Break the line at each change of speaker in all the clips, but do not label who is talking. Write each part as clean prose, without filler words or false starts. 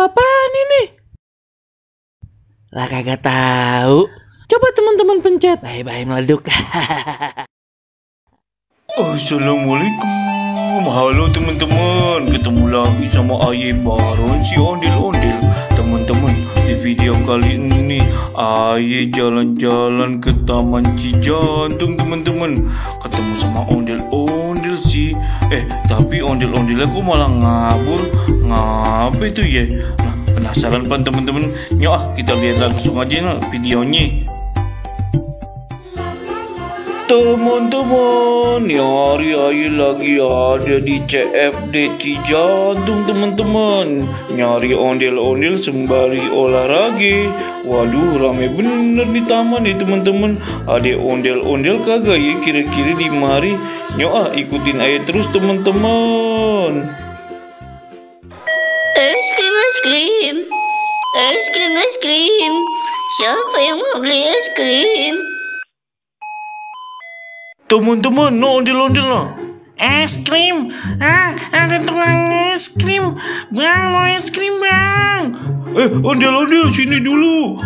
apaan ini? Lah kagak tahu. Coba teman-teman pencet. Bye-bye meleduk.
Assalamualaikum. Halo teman-teman. Ketemu lagi sama Aye Baron si ondel-ondel. Teman-teman, di video kali ini Aye jalan-jalan ke Taman Cijantung teman-teman. Ketemu sama ondel-ondel sih. Tapi ondel-ondel aku malah ngabur. Ngapa itu ya? Nah, penasaran pan teman-teman? Yuk kita lihat langsung aja videonya. Teman-teman, hari Aye lagi ada di CFD Cijantung teman-teman. Nyari ondel-ondel sembari olahraga. Waduh, rame bener di taman ya teman-teman. Ada ondel-ondel kagak ya kira-kira di mari? Yuk ikutin Aye terus teman-teman.
Es krim. Siapa yang mau beli es krim?
Teman-teman, ondel-ondel lah.
Es krim. Ada tukang es krim. Bang, mau es krim, Bang.
Ondel-ondel sini dulu.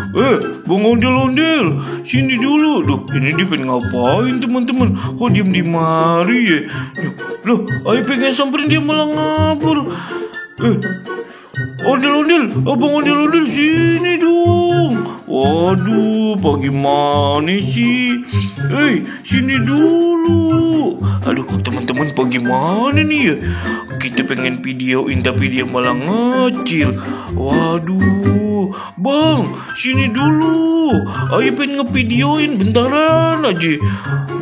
Bang ondel-ondel sini dulu. Duh, ini dia pengen ngapain teman-teman? Kok diem di mari ya? Loh, Aye pengen samperin dia malah ngabur. Ondel-ondel, abang ondel-ondel sini dong. Waduh, bagaimana sih? Sini dulu. Aduh, teman-teman bagaimana nih ya? Kita pengen videoin tapi dia malah ngacil. Waduh, bang, sini dulu. Aye pengen ngevideoin bentaran aja.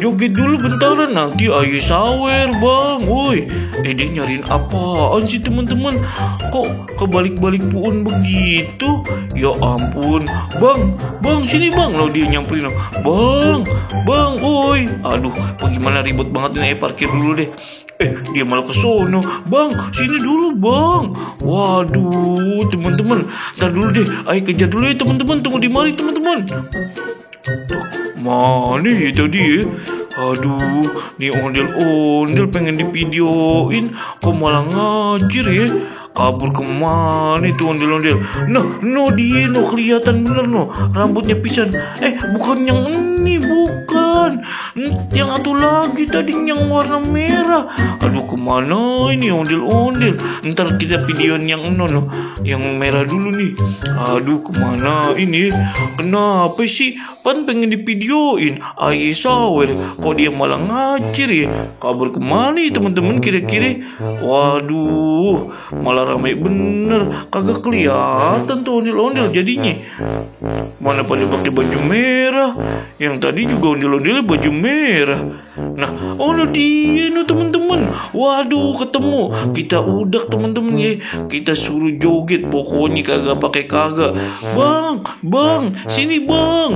Joget dulu bentaran, nanti Aye sawer, bang. Woi, dia nyariin apaan sih teman-teman? Kok kebalik-balik puun begitu? Ya ampun, bang, sini bang. Lo dia nyamperin, bang, woi. Aduh, bagaimana ribet banget ini. Parkir dulu deh. Dia malah ke sono. Bang, sini dulu bang. Waduh, teman-teman, ntar dulu deh. Ayo kejar dulu ya teman-teman. Tunggu di mari teman-teman. Mana ya tadi ya? Aduh, nih ondel-ondel pengen divideoin, kok malah ngajir ya? Kabur kemana itu ondel-ondel? No dia kelihatan bener rambutnya pisan. Bukan yang ini, bukan. Yang satu lagi tadi yang warna merah. Aduh, kemana ini ondel-ondel? Ntar kita videoin yang yang merah dulu nih. Aduh, kemana ini? Kenapa sih? Pan pengen divideoin Aye sawer, kok dia malah ngacir ya? Kabur kemana ya teman-teman kira-kira? Waduh, malah ramai bener, kagak kelihatan tuh ondel-ondel jadinya. Mana pada pakai baju merah? Yang tadi juga ondel-ondel baju merah. Nah, dia teman-teman. Waduh, ketemu. Kita udah teman-teman ya. Kita suruh joget, pokoknya kagak pakai kagak. Bang, sini bang.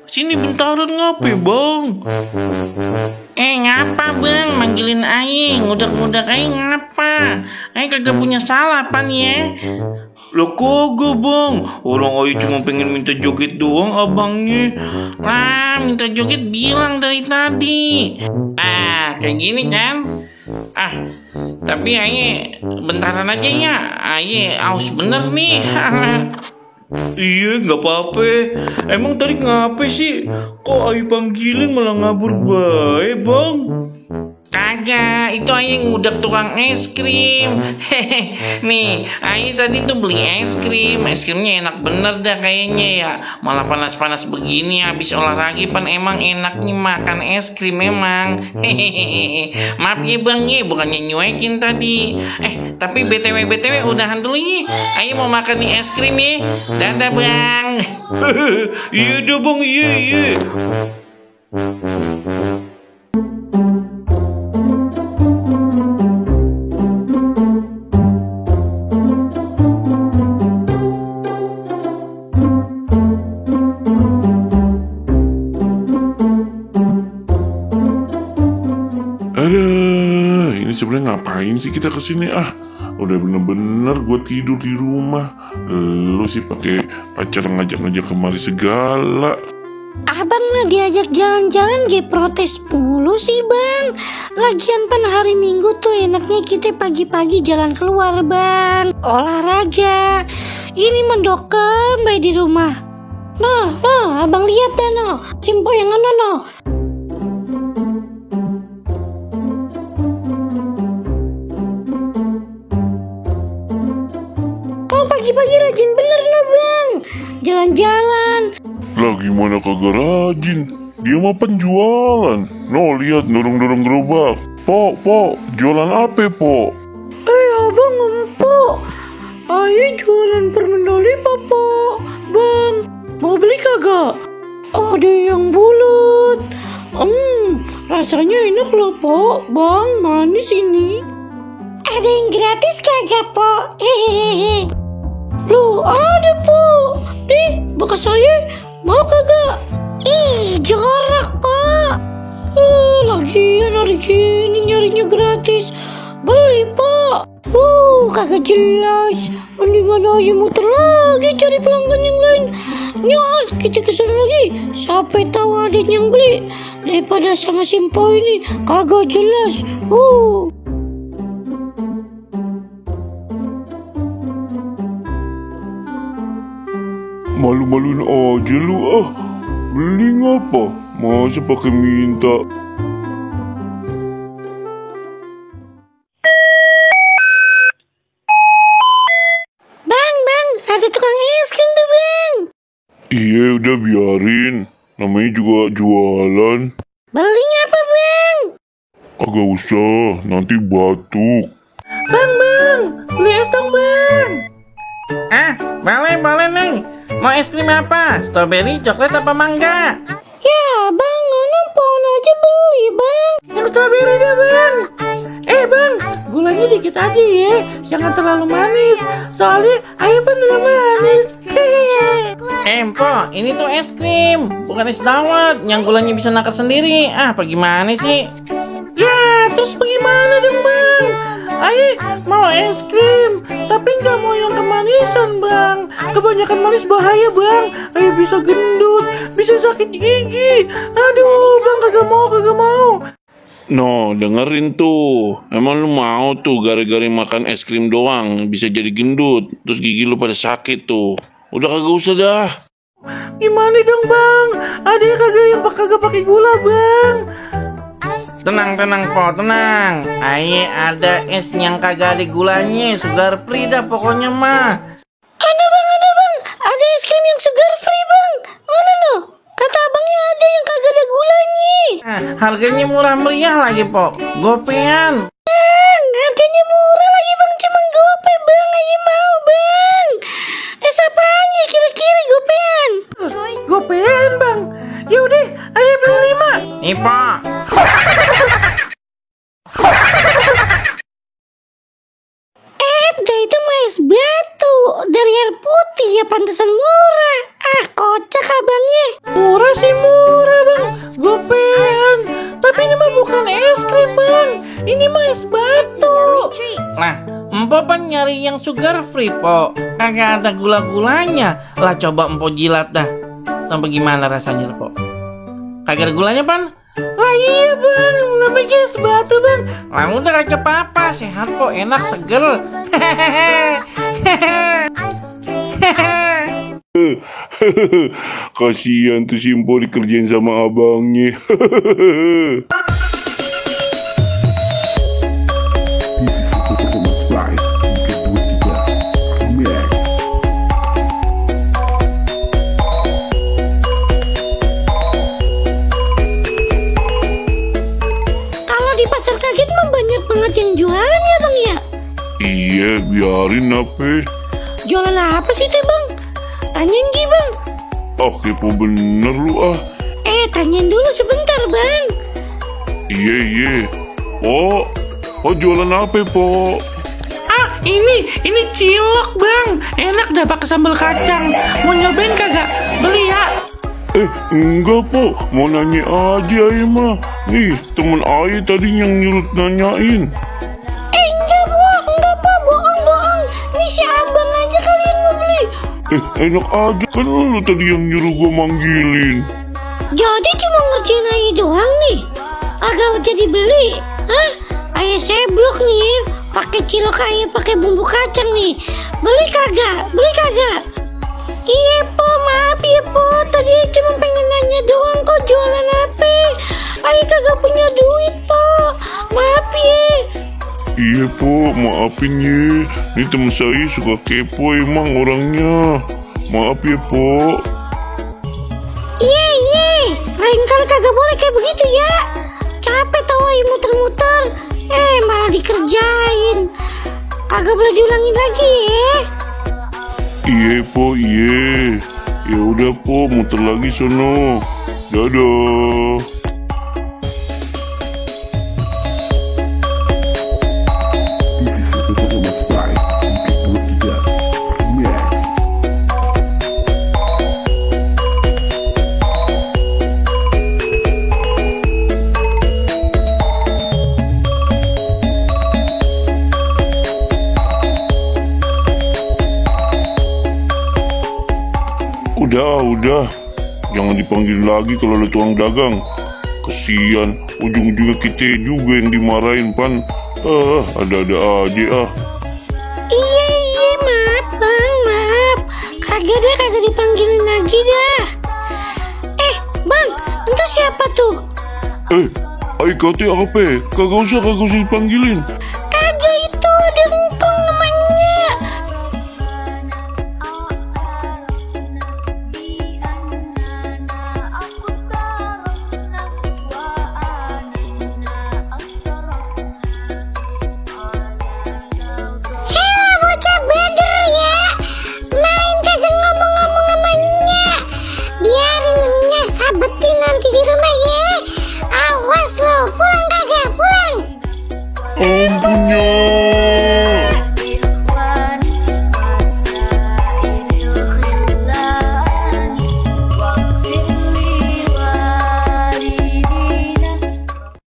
Sini bentaran ngapain bang?
Ngapa bang? Manggilin Aye, ngudak-ngudak Aye ngapa? Aye kagak punya salah pan ya?
Loh kagak bang, orang Aye cuma pengen minta joget doang abangnya.
Lah, minta joget bilang dari tadi. Kayak gini kan? Tapi Aye bentaran aja ya. Aye aus bener nih.
Iya, nggak apa-apa. Emang tadi ngapa sih? Kok Aye panggilin malah ngabur baik bang?
Kagak, itu Aye ngudak tukang es krim. Nih, Aye tadi tuh beli es krim. Es krimnya enak bener dah kayaknya ya. Malah panas-panas begini habis olahraga pan emang enaknya makan es krim memang. Maaf ya bang ya, bukannya nyuekin tadi. Tapi BTW udahan dulu ya. Aye mau makan nih es krim ya. Dadah bang.
Iya dah bang, iya.
Ini sebenarnya ngapain sih kita kesini? Udah bener-bener gue tidur di rumah. Lu sih pakai pacar ngajak-ngajak kemari segala.
Abang mah diajak jalan-jalan protes mulu sih bang. Lagian pan hari Minggu tuh enaknya kita pagi-pagi jalan keluar bang, olahraga. Ini mendokem baik di rumah. Nah, abang lihat deh no, Simpo yang mana no. Oh pagi-pagi rajin bener no bang, jalan-jalan.
Lah gimana kagak rajin? Dia mah penjualan. No, lihat dorong-dorong gerobak. Po, jualan apa, Po?
Abang empuk. Ayo jualan permen lollipop, Po. Bang, mau beli kagak? Ada yang bulat. Rasanya enak loh, Po. Bang, manis ini. Ada yang gratis kagak, Po? Hehehe. Loh, ada, Po. Nih, bekas saya. Mau kagak? Ih, jorok, Pak. Lagian hari gini nyarinya gratis. Beli, Pak. Kagak jelas. Mendingan aja muter lagi cari pelanggan yang lain. Nyos, kita kesana lagi. Siapa tahu ada yang beli. Daripada sama Simpo ini kagak jelas.
Malu-maluin aja lu ah. Beli ngapa? Masa pakai minta?
Bang, ada tukang es krim tuh bang.
Iya udah biarin. Namanya juga jualan.
Belinya apa bang?
Kagak usah, nanti batuk.
Bang, beli es dong bang. Boleh neng. Mau es krim apa? Strawberry, coklat apa mangga?
Ya bang, pohon aja beli bang.
Yang strawberry deh bang. Bang, gulanya dikit aja ya. Jangan terlalu manis. Soalnya ayam kan udah manis. Po, ini tuh es krim, bukan es dawet yang gulanya bisa nakar sendiri. Apa gimana sih? Ya, terus bagaimana dong bang? Mau es krim, tapi nggak mau yang kemanisan bang. Kebanyakan manis bahaya bang. Bisa gendut, bisa sakit gigi. Aduh bang, kagak mau.
No, dengerin tuh. Emang lu mau tuh gara-gara makan es krim doang bisa jadi gendut, terus gigi lu pada sakit tuh. Udah kagak usah dah.
Gimana dong bang? Ada yang kagak pakai gula bang. Tenang Po, tenang. Ada es yang kagak ada gulanya, sugar free dah pokoknya mah.
Ada bang. Ada es krim yang sugar free bang. Mana no? Kata abangnya ada yang kagak ada gulanya.
Harganya murah meriah lagi Po, gopean.
Bang, harganya murah lagi bang, cuma gope bang. Ayo mau bang. Es apanya kira-kira gopean?
Gopean bang. Yaudah, ayo beli 5. Nih Po.
Itu mah es batu dari air putih ya, pantesan murah. Kocak abangnya.
Murah sih murah bang, gopean. Tapi ini mah bukan es krim bang, ini mah es batu. Nah, Empo pan nyari yang sugar free Po, kagak ada gula-gulanya. Lah coba Empo jilat dah, tambah gimana rasanya Po? Kagak ada gulanya pan? Lah iya bang, namanya es batu bang. Lah udah kagak apa-apa, sehat Po, enak, seger.
Kasihan tuh Simpo dikerjain sama abangnya.
Kalau di pasar kaget mah banyak banget yang jualan ya bang ya.
Iya, biarin apa?
Jualan apa sih teh bang? Tanyain Gi bang.
Kepo bener lu ah.
Tanyain dulu sebentar bang.
Iya. Oh jualan apa Po?
Ini cilok bang, enak dah pakai sambal kacang. Mau nyobain kagak? Beli ya.
Enggak Po, mau nanya aja Ayah mah. Nih temen Ayah tadi yang nyuruh nanyain.
Enggak po, bohong. Nih si abang aja kalian mau beli.
Enak aja kan lu tadi yang nyuruh gua manggilin.
Jadi cuma ngerjain Ayah doang nih? Agak jadi beli? Hah? Ayah seblok nih, pakai cilok Ayah pakai bumbu kacang nih. Beli kagak? Beli kagak? Iya po, maaf ya po. Tadi cuma pengen nanya doang kok jualan apa. Ayah kagak punya duit po. Maaf ya.
Iya po, maafin ye. Ini teman saya suka kepo emang orangnya. Maaf ya po.
Iya, lain kali kagak boleh kayak begitu ya. Capek tau Ayah muter-muter. Malah dikerjain. Kagak boleh diulangin lagi ya.
Iya po, iya. Ya udah po, muter lagi sono. Dadah.
This is the performance by Bukit 23 Max.
Udah. Jangan dipanggil lagi kalau ada tukang dagang. Kesian, ujung-ujungnya kita juga yang dimarahin, Pan. Ada-ada aja.
Iya, maaf bang, maaf. Kagak dipanggilin lagi dah. Bang, itu siapa tuh?
Ay kate apa? Kagak usah dipanggilin.